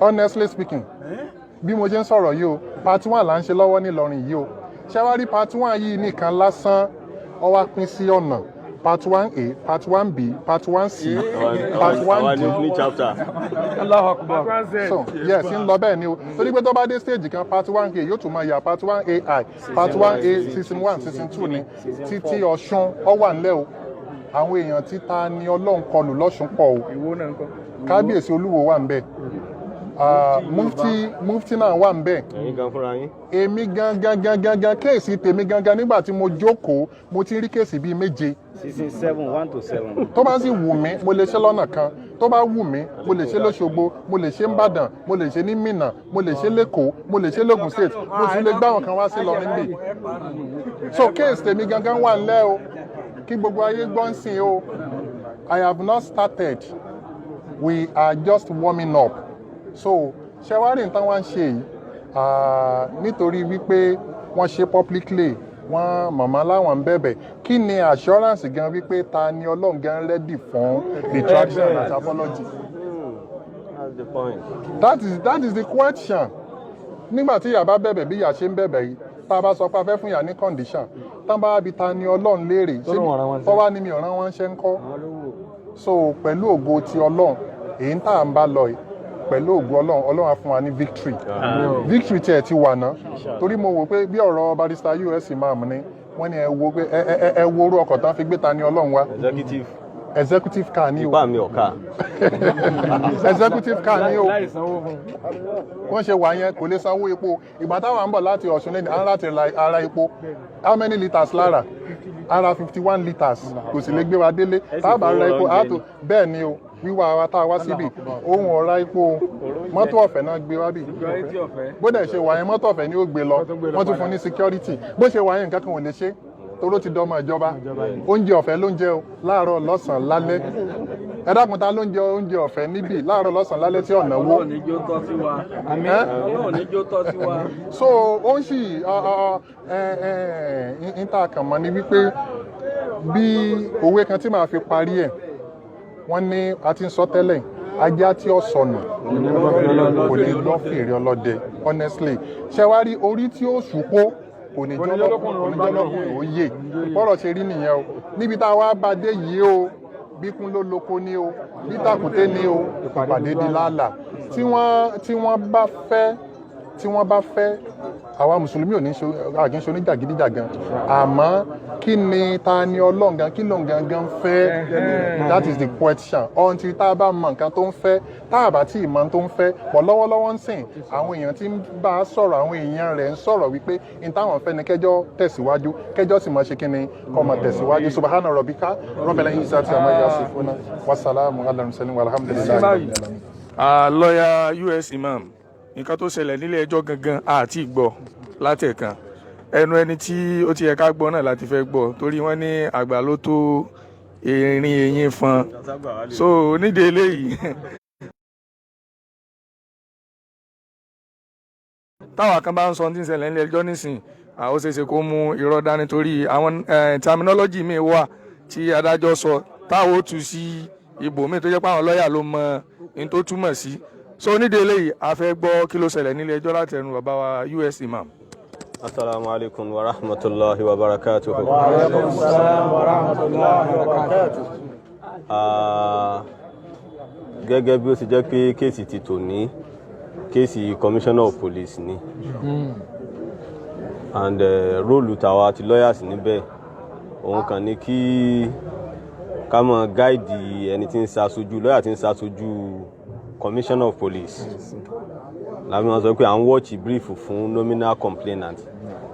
honestly speaking. Bí mo ṣe ń sọ̀rọ̀ yìí o, part one là ń ṣe lọ́wọ́ nílọrin yìí o. Ṣé wàá rí part one yìí nìkan lásán, ó wá pín sí ọ̀nà: part one A, part one B, part one C, part one Àwa D. ní opening chapter. Allahu Akbar. So yes, ń lọ bẹ́ẹ̀ ni o, torí pé tó bá dé stage kan, part one A yóò tún máa yà part one AI, part one A, season one, season two ni títí Ọ̀ṣun. Ọ wà ńlẹ̀ o. Àwọn èèyàn títa ni Ọlọ́run kọlù lọ́ṣun pọ̀ o. Ìwọ náà ń kọ́. Kábíyèsí Olúwo wà ńbẹ̀. Ah, mufti náà wà ńbẹ̀. Ẹ̀yin gan fúnra yín. Èmi gangan gangan gan, case tèmi gangan, nígbà tí mo jókòó, mo ti rí case bíi méje. Season seven, one to seven. Tó bá sì wù mí, mo lè ṣe lọ́nà kan. Tó bá wù mí, mo lè ṣe lọ́ṣogbo, mo lè ṣe nìbàdàn, mo lè ṣe ní Minna, mo lè ṣe lẹ́kọ̀ọ́, mo lè ṣe lógùn State, mo sì lè gbá àwọn kan wá sí Ìlọrin bì. So case tèmi gangan wà ńlẹ̀ o, kí gbogbo ayé gbọ́ ń sìn o. I have not started, we are just warming up. So ṣé wá rí nǹkan wá ń ṣe yìí, ah, nítorí wípé wọ́n ṣe publicly, wọ́n màmá láwọn ń bẹ̀bẹ̀, kí ni assurance gan wípé Ta ni Ọlọ́run gan ready fún retraction àti apology? That's the point. That is the question. Nígbà tí ìyá bá bẹ̀bẹ̀ bí ìyá ṣe ń bẹ̀bẹ̀ yìí, tá a bá sọ pé a fẹ́ fún ìyá ní condition, tá a bá bi Ta ni Ọlọ́run léèrè, Tó lóun ọ̀ràn wọn ṣe. tó wá ní mi ọ̀ràn wọn ṣe ń kọ́. So pẹ̀lú ògo ti Ọlọ́run, èyí tá à ń bá lọ yìí, pẹ̀lú ògo Ọlọ́run, Ọlọ́run á fún wa ní victory. Victory tiẹ̀ ti wà ná, torí mo wò pé bí ọ̀rọ̀ barrister US Imam ni wọ́n ní, ẹ wo pé ẹ wo orú ọkọ̀ tán fi gbé Ta ni Ọlọ́run wá. Executive. Executive car ni o. Ipá mi ọ̀ka. Executive car ni o. Láì sanwó fún un. Wọ́n ṣe wà yẹn, kò lè sanwó epo. Ìgbà táwọn ń bọ̀ láti Ọ̀ṣun lẹ́nu, à ń láti ra ara epo, how many litres lára ara? 51 litres. Kò sì lè gbé wa délé. Tá a bá ra epo àtò bẹ́ẹ̀ ni o. Wíwá wa tá a wá síbì, ohun ọ̀ra epo, mọ́tò ọ̀fẹ́ náà gbé wá bì. Security ọ̀fẹ́. Bó dẹ̀ ṣe wà yẹn, mọ́tò ọ̀fẹ́ ni ó gbé lọ. Wọ́n tún fún ní security. Bó ṣe wà yẹn, nǹkan kan ò lè ṣe toró ti dọmọ ìjọba. Oúnjẹ ọ̀fẹ́ ló ń jẹ o, láàárọ̀, lọ́sàn-án, lálẹ́. Ẹ dákun, ta ló ń jẹ oúnjẹ ọ̀fẹ́ níbí láàárọ̀, lọ́sàn-án, lálẹ́ tí ọ̀nà wó? Ọlọ́run ní jó tọ́ sí wa. Ẹ́? Ọlọ́run ní jó tọ́ sí wa. So ó ń sì ẹ ẹ ń tà kàn mọ́ ni wípé bí òwe kan tí màá fi parí ẹ̀, wọ́n ní a ti ń sọ tẹ́lẹ̀, ajá tí ó sọnù kò ní gbọ́ fèrè ọlọ́dẹ. Honestly, ṣé wàá rí orí tí ó ṣùpó, kò ní jọ́lọ́kùnrin ó yè. Bọ́rọ̀ ṣe rí nìyẹn o. Níbi tá a wá bá dé yìí o, bí kún ló loko ní o, bí tàkúté ní o, ìpàdé di lálà. Tí wọ́n bá fẹ́, àwa mùsùlùmí ò ní ṣe àkín ṣe oníjàgídíjàgan, àmọ́ kí ni Ta ni Ọlọ́run gan, kí ló ń gangan fẹ́? That is the question. Until tá a bá mọ nǹkan tó ń fẹ́, tá a bá tí ì mọ tó ń fẹ́ pọ̀ lọ́wọ́lọ́wọ́ ń sìn, àwọn èèyàn tí ń bá a sọ̀rọ̀, àwọn èèyàn rẹ̀ ń sọ̀rọ̀ wípé n táwọn fẹ́ ni kẹjọ́ tẹ̀síwájú, kẹjọ́ sì máa ṣe kí ni kó máa tẹ̀síwájú. Subhana rabbika rabbil izzati amma yasifuna, wasalamu ala mursalin, walhamdulillahi rabbil alamin. Lọ́yà US Imam, nǹkan tó ṣẹlẹ̀ nílé ẹjọ́ gangan àti ìgbọ́ látẹ̀kan ẹnu ẹni tí ó ti yẹ ká gbọ́ náà láti fẹ́ gbọ́, torí wọ́n ní àgbà ló tó erin eyín fọn. So nídìí eléyìí, táwa kan bá ń sọ ní ìṣẹ̀lẹ̀ nílé ẹjọ́ nísìn, ó ṣeé ṣe kó mú irọ́ dání, torí àwọn terminology míì wà tí adájọ́ sọ táwọn ó tú sí ibòmíì tó jẹ́ pé àwọn lọ́ọ̀yà ló mọ ní tó túmọ̀ sí. So nídìí eléyìí, a fẹ́ gbọ́ kí ló ṣẹlẹ̀ nílé ẹjọ́ láti ẹnu bàbá wa US Imam. Asalaamu alaykum wa rahmatulahi wa barakatuhu. Wa alaikum salam wa rahmatullahi wa barakatuh. Ah, gẹ́gẹ́ bí ó ti jẹ́ pé case ti tòní, case commissioner of police ni, and role tàwa ti lawyers níbẹ̀, òun kàn ní kí ká mọ̀ guide ẹni tí ń ṣaṣojú, lọ́yà tí ń ṣaṣojú commissioner of police. Làbí wọn sọ pé à ń watch brief fún nominal complainant.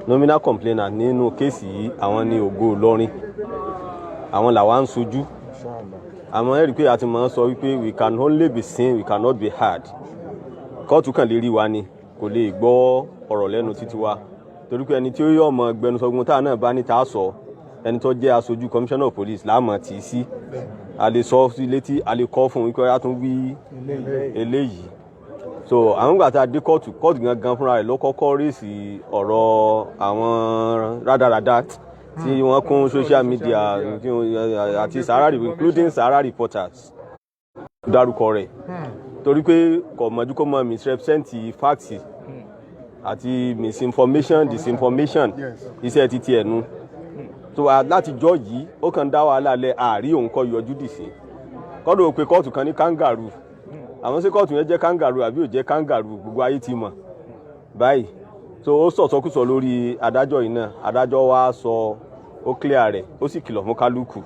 Nominal complainant nínú case yìí, àwọn ní Ògo Ìlọrin, àwọn làwa ń sojú. Àmọ́ ẹ rí i pé a ti máa ń sọ wípé we can only be seen, we cannot be heard. Kóòtù kàn lè rí wa ni, kò lè gbọ́ ọ̀rọ̀ lẹ́nu títí wa, torí pé ẹni tí ó yọ ọmọ gbẹnusọgun tá a náà bá ní tá a sọ, ẹni tó jẹ́ aṣojú commissioner of police láàmú tì í sí. A lè sọ sí létí, a lè kọ́ fún un wípé a tún wí eléyìí. So àwọn ìgbà tá a dé kóòtù, kóòtù gangan fúnra rẹ̀ ló kọ́kọ́ raise ọ̀rọ̀ àwọn rádaràda tí wọ́n kún social media àti Sahara, including Sahara Reporters, dárúkọ rẹ̀, torí pé kò mọ̀jú kó mọ̀ misrepresent facts àti misinformation, disinformation. Iṣẹ́ títí ẹ̀nu so látijọ́ yìí, ó kàn dá wàhálà lẹ̀. Àárí òun kọ́ yọjú dì sí kọ́dọ̀ pé kóòtù kan ní kangaroo. Àwọn sí kóòtù yẹn jẹ́ kangaroo àbí ò jẹ́ kangaroo, gbogbo ayé ti mọ̀ báyìí. So ó sọ̀sọ́kùsọ lórí adájọ́ yìí náà. Adájọ́ wa sọ, ó clear rẹ̀, ó sì kìlọ̀ fún kálukú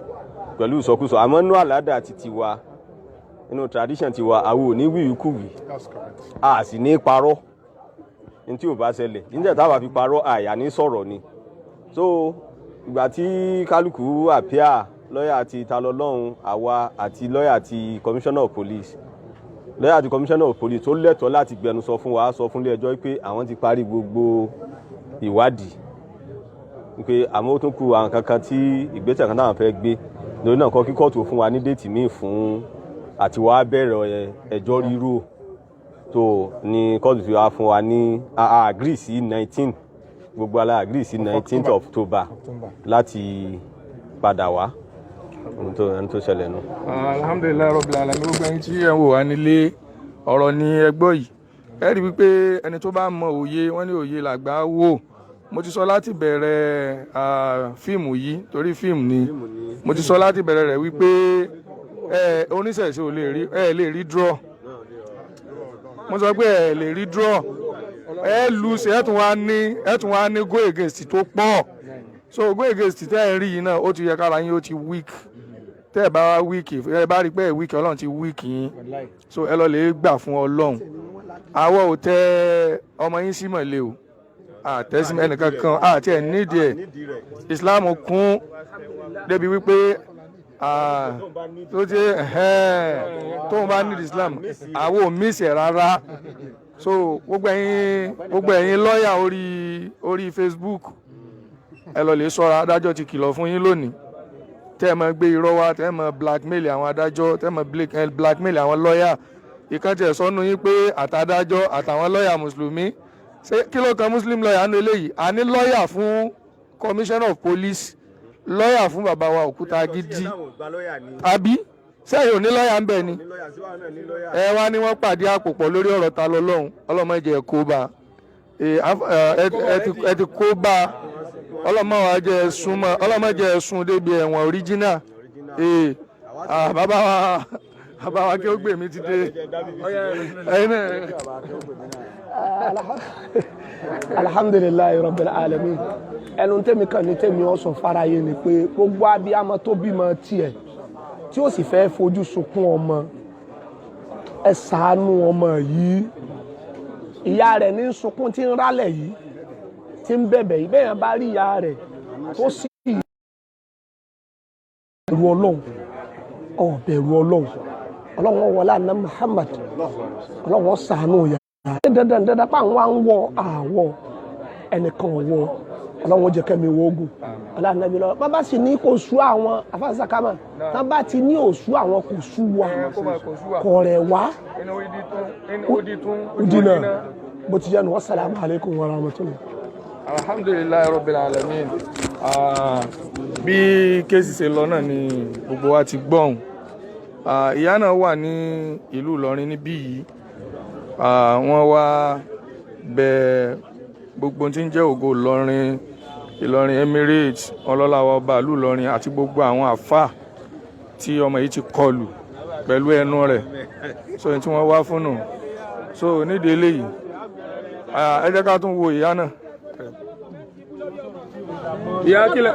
pẹ̀lú ìsọkúsọ. Àmọ́ nínú àládà ti tiwa, nínú tradition tiwa, àwọn ò ní wíwíkúwì, a sì ní parọ́ ní tí ò bá ṣẹlẹ̀. Níjẹ́ táwa fi parọ́, àyà ní sọ̀rọ̀ ni. So ìgbà tí kálukú appear, lọ́yà àti Talọ́lọ́hún, àwa àti lọ́yà àti commissioner of police, lọ́yà àti commissioner of police tó lẹ́tọ̀ọ́ láti gbẹnusọ fún wa, sọ fún ilé ẹjọ́ pé àwọn ti parí gbogbo ìwádìí, pé àmọ́ ó tún kù àwọn kankan tí ìgbésẹ̀ kan táwọn fẹ́ gbé lórí náà kọ́, kí kóòtù fún wa ní date míì fún àti wàá bẹ̀rẹ̀ ẹjọ́ rírò. Tó ní kóòtù fi wá fún wa ní a agree sí 19, gbogbo ala agree sí 19th of October láti padà wá. Ohun tó ṣẹlẹ̀ nù. Alhamdulillahi rabbil alamin. Gbogbo ẹni tí ẹ ń wò wá nílé, ọ̀rọ̀ ni ẹ gbọ́ yìí. Ẹ rí wípé ẹni tó bá mọ òye, wọ́n ní òye làgbà wò. Mo ti sọ láti bẹ̀rẹ̀ fíìmù yìí, torí fíìmù ni, mo ti sọ láti bẹ̀rẹ̀ rẹ̀ wípé ẹ oníṣẹ̀ṣe ò lè rí, ẹ lè rí draw. Mo sọ pé ẹ lè rí draw, ẹ lose, ẹ tún wá ní go against tó pọ̀. So go against tẹ́ ẹ rí yìí náà, ó ti yẹ kára yín ó ti weak. Tẹ́ ẹ bá wá weak, ẹ bá rí pé ẹ weak, Ọlọ́run ti weak yín. So ẹ lọ lè gbà fún Ọlọ́run. Àwọ̀ ò tẹ ọmọ yín sí mọ̀lẹ́ o, àtẹ́sí ẹnìkan kan àti ẹ̀ nídìí ẹ̀. Islam kún débi wípé tó ti tóun bá nídìí Islam, àwọn ò miss ẹ̀ rárá. So gbogbo ẹ̀yin lọ́ọ̀yà orí Facebook, ẹ lọ lè ṣọ́ra. Adájọ́ ti kìlọ̀ fún yín lónìí. Tẹ́ ẹ máa gbé irọ́ wá, tẹ́ ẹ máa blackmail àwọn adájọ́, tẹ́ ẹ máa blackmail àwọn lọ́ọ̀yà. Ìkan tiẹ̀ sọ́nu yín pé àtàdájọ́ àtàwọn lọ́ọ̀yà mùsùlùmí, ṣé kí ló kan muslim lọ́ọ̀yà nínú eléyìí? A ní lọ́ọ̀yà fún commissioner of police, lọ́ọ̀yà fún bàbá wa òkúta gidi, àbí sẹ́yìn ò ní lọ́ọ̀yà ń bẹ̀ ni? Ẹ wá ní wọ́n pàdé àpò pọ̀ lórí ọ̀rọ̀ ta lọ lọ́hùn. Ọlọ́mọdé ẹ̀ kó bá ẹ ti kó bá. Ọlọ́mọ wa jẹ́ ẹ sún mọ́, ọlọ́mọdé ẹ sún débi ẹ̀wọ̀n original. Bàbá wa kí ó gbè mí ti dé, ẹ̀yin náà. Alhamdulillahi rabbil alamin. Ẹnu tẹ́mi kan ní tẹ́mi ọ̀sán faraye ni pé gbogbo abiyamọ tó bímọ tiẹ̀ tí ó sì fẹ́ fojú sunkún ọmọ, ẹ ṣàánú ọmọ yìí. Ìyá rẹ̀ ní sunkún, tí ń rálẹ̀ yìí, tí ń bẹ̀bẹ̀ yìí. Bẹ́ẹ̀ yẹn bá rí ìyá rẹ̀ tó sì bẹ̀rù Ọlọ́run, ọ̀ bẹ̀rù Ọlọ́run, Ọlọ́run wọlé àná Muhammad, Ọlọ́run ṣàánú yà. Dandan dandan pa àwọn àwọn wọ àwọ ẹnìkan wọ, Ọlọ́run jẹ́ kẹ́mi wọ ogun ọlọ́run lọ. Bàbá sì ní kò sú àwọn afásàkámà, bàbá ti ní òsú àwọn, kò sú wa, kò rẹ̀ wá udina bó ti jẹ́ nu. Wasalaamu alaykum wa rahmatulah. Alhamdulillahi rabbil alamin. Bí case ṣe lọ náà ni gbogbo wa ti gbọ́hùn. Ìyá náà wà ní ìlú Ìlọrin níbí yìí. Wọ́n wá bẹ gbogbo tí ń jẹ́ ògo Ìlọrin, Ìlọrin Emirates, ọlọ́lá wa ọba ìlú Ìlọrin àti gbogbo àwọn àfáà tí ọmọ yìí ti kọlù pẹ̀lú ẹnu rẹ̀. So ní tí wọ́n wá fún nù. So nídìí eléyìí, ẹ jẹ́ ká tún wo ìyá náà. Ìyá, kílẹ̀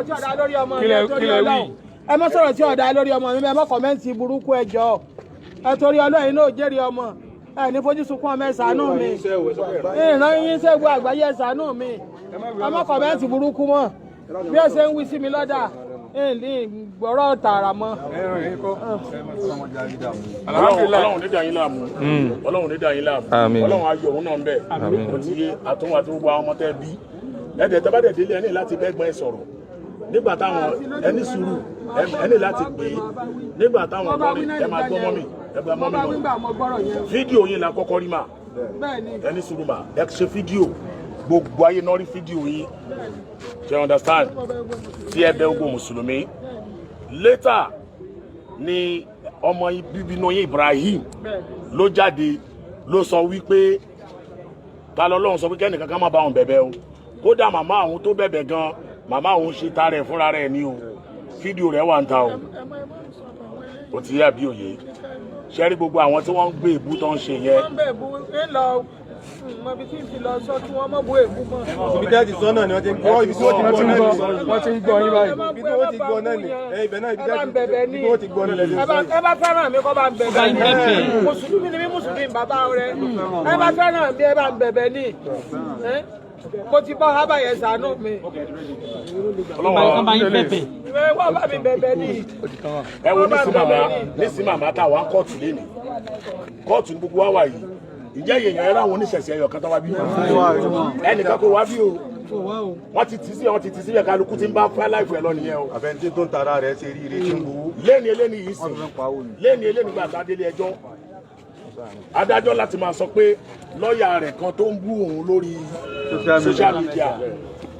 wí? Ẹ má sọ̀rọ̀ tí ọ̀dà lórí ọmọ mi. Ẹ má comment burúkú. Ẹ jọ̀ọ́, ẹ torí Ọlọ́run náà jẹ́rìí ọmọ ẹ ní fojú sunkún ọmọ. Ẹ ṣàánú mi. Ìran yín ṣègùn àgbáyé, ẹ ṣàánú mi. Ẹ má comment burúkú mọ́. Bí ẹ ṣe ń wí sí mi lọ́dà ní gbọ́rọ̀ tààrà mọ́. Ọlọ́run ní dà yín láàmú, Ọlọ́run ní dà yín láàmú. Àmín. Ọlọ́run ayọ̀ òun náà ń bẹ̀. Àmín. Kò tí àtúnwò àti gbogbo àwọn ọmọ tẹ́ bí ẹ̀dẹ̀ tẹ́ bá dẹ̀ délé, ẹ ní láti bẹ́gbọ́n ẹ sọ̀rọ̀. Nígbà táwọn ẹni sùúrù, ẹni láti pè é nígbà táwọn lọ́rin, ẹ máa gbọ́ mọ́mì, ẹ gbọ́ Mo mọ́mì bá wí náà. gbà mo gbọ́rọ̀ yẹn. Fídíò yín la kọ́kọ́ rí mà. Bẹ́ẹ̀ ni. Ẹni sùúrù mà, ẹ ṣe fídíò, gbogbo ayé náà rí fídíò yín, ṣe understand, tí ẹ bẹ̀ gbogbo mùsùlùmí. Later ni ọmọ bíbí inú yín Ibrahim ló jáde, ló sọ wípé ta lọ́lọ́run sọ pé kẹ́nìkan kan má bá òun bẹ̀bẹ̀ o. Kódà màmá òun tó bẹ̀bẹ̀ gan, màmá òun ṣe tara ẹ̀ fúnra rẹ̀ ni o. Fídíò rẹ̀ wà ń ta o. Ó ti yá bí òye ṣe rí gbogbo àwọn tí wọ́n ń gbé ìbú tó ń ṣe yẹn. Wọ́n ń bẹ̀ bú ń lọ mọ ibi tí ń ti lọ sọ kí wọ́n mọ̀ bú èébú mọ́. Ibi tẹ́ ti sọ náà ni wọ́n ti ń gbọ́, ibi tí wọ́n ti gbọ́ náà ni. Wọ́n ti ń gbọ́ yín báyìí. Ibi tí wọ́n ti gbọ́ náà ni ẹ, ibẹ̀ náà, ibi Ẹ bá ń bẹ̀bẹ̀ ní. tí wọ́n ti gbọ́ náà lẹ́sìn sọ yìí. Ẹ bá fẹ́ràn mi, kọ́ bá ń bẹ̀bẹ̀ ní. Mùsùlùmí ni mí, mùsùlùmí ni bàbá rẹ. Ẹ bá fẹ́ràn mi, ẹ bá ń bẹ̀bẹ̀ ní. Mo ti bọ́ hábà yẹn, ṣàánú mi. Ọlọ́wọ́ Ẹ wọ́n bá mi bẹ̀bẹ̀ ní. Ẹ wo nísìn màmá, nísìn màmá tá a wá kóòtù lénìí, kóòtù ní gbogbo wa wà yìí. Ǹjẹ́ èèyàn ẹ̀rọ àwọn oníṣẹ̀ṣẹ̀ ẹ̀yọ̀ kan tó wá bí? Ẹnìkan kò wá bí o. Wọ́n ti tì sí, wọ́n ti tì síbẹ̀, kálukú ti ń bá fẹ́ láìpẹ́ lọ nìyẹn o. Àfẹnití tó ń tara rẹ̀ ṣe rí ire tí ń gbowó. Lẹ́ni eléni yìí sìn, lẹ́ni eléni gbà tá a délé ẹjọ́, adájọ́ láti máa sọ pé lọ́ọ̀yà rẹ̀ kan tó ń bú òun lórí social media,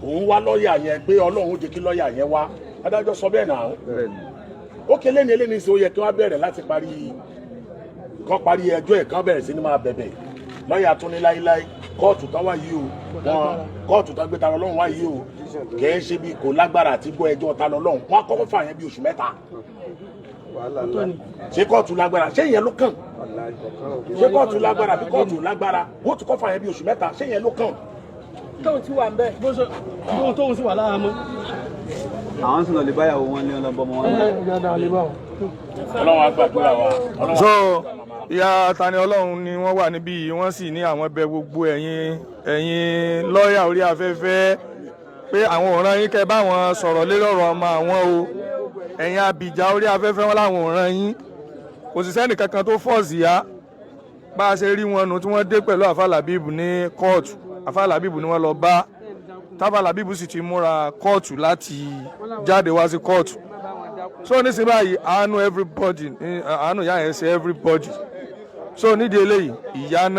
òun wá lọ́ọ̀yà yẹn, pé Ọlọ́run ó jẹ́ kí lọ́ọ̀yà yẹn wá. Adájọ́ sọ bẹ́ẹ̀ náà. Ó ké lẹ́ni eléni sọ, ó yẹ kí wọ́n bẹ̀rẹ̀ láti parí, kán parí ẹjọ́ ẹ̀, kán bẹ̀rẹ̀ sí ní máa bẹ̀bẹ̀. Lọ́ọ̀yà tún ní láíláí, kóòtù tán wá yìí o, wọn kóòtù tán gbé ta lọ́lọ́run wá yìí o, kì í ṣe bí kò lágbára àti gbọ́ ẹjọ́ ta lọ́lọ́run. Wọn á kọ́kọ́ fà yẹn bí oṣù 3. Ṣé kóòtù lágbára? Ṣé ìyẹn ló kàn? Ṣé kóòtù lágbára bí kóòtù lágbára, wọ́n tún kọ́ fà yẹn bí oṣù 3? Ṣé ìyẹn ló kàn? Tóun ti wà ń bẹ̀. Tóun sì wà lára mọ́. Àwọn sì lọ lè báyàwó wọn lé ọlọ́bọ wọn. Ọlọ́run á gbàdúrà wa. Ọlọ́run á So ìyá Tani Ọlọ́run ni wọ́n wà níbí yìí. Wọ́n sì ní àwọn bẹ̀ gbogbo ẹ̀yin lọ́ọ̀yà orí afẹ́fẹ́ pé àwọn ò rán yín kẹ́ bá wọn sọ̀rọ̀ lórí ọ̀rọ̀ ọmọ àwọn o. Ẹ̀yin abìjà orí afẹ́fẹ́, wọn láwọn ò rán yín. Kò sì sẹ́nì kankan tó force ìyá. Bá a ṣe rí wọn nu tí wọ́n dé pẹ̀lú Àfáà Làbíbù ní kóòtù, Àfáà Làbíbù ni wọ́n lọ bá. Táfà Làbíbù sì ti múra kóòtù láti jáde wá sí kóòtù. So nísìnyí báyìí, àánú everybody, àánú ìyá yẹn ṣe everybody. So nídìí eléyìí, ìyá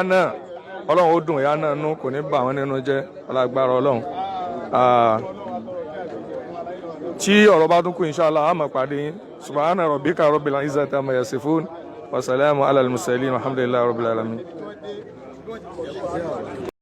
náà, Ọlọ́run ó dùn ìyá náà nú, kò ní bà wọ́n nínú jẹ́, ọlágbára Ọlọ́run. Tí ọ̀rọ̀ bá tún kú, inshallah, a máa pàdé yín. Subhana rabbika rabbil izzati amma yasifun wa salamu ala al-mursalin, alhamdulillahi rabbil alamin.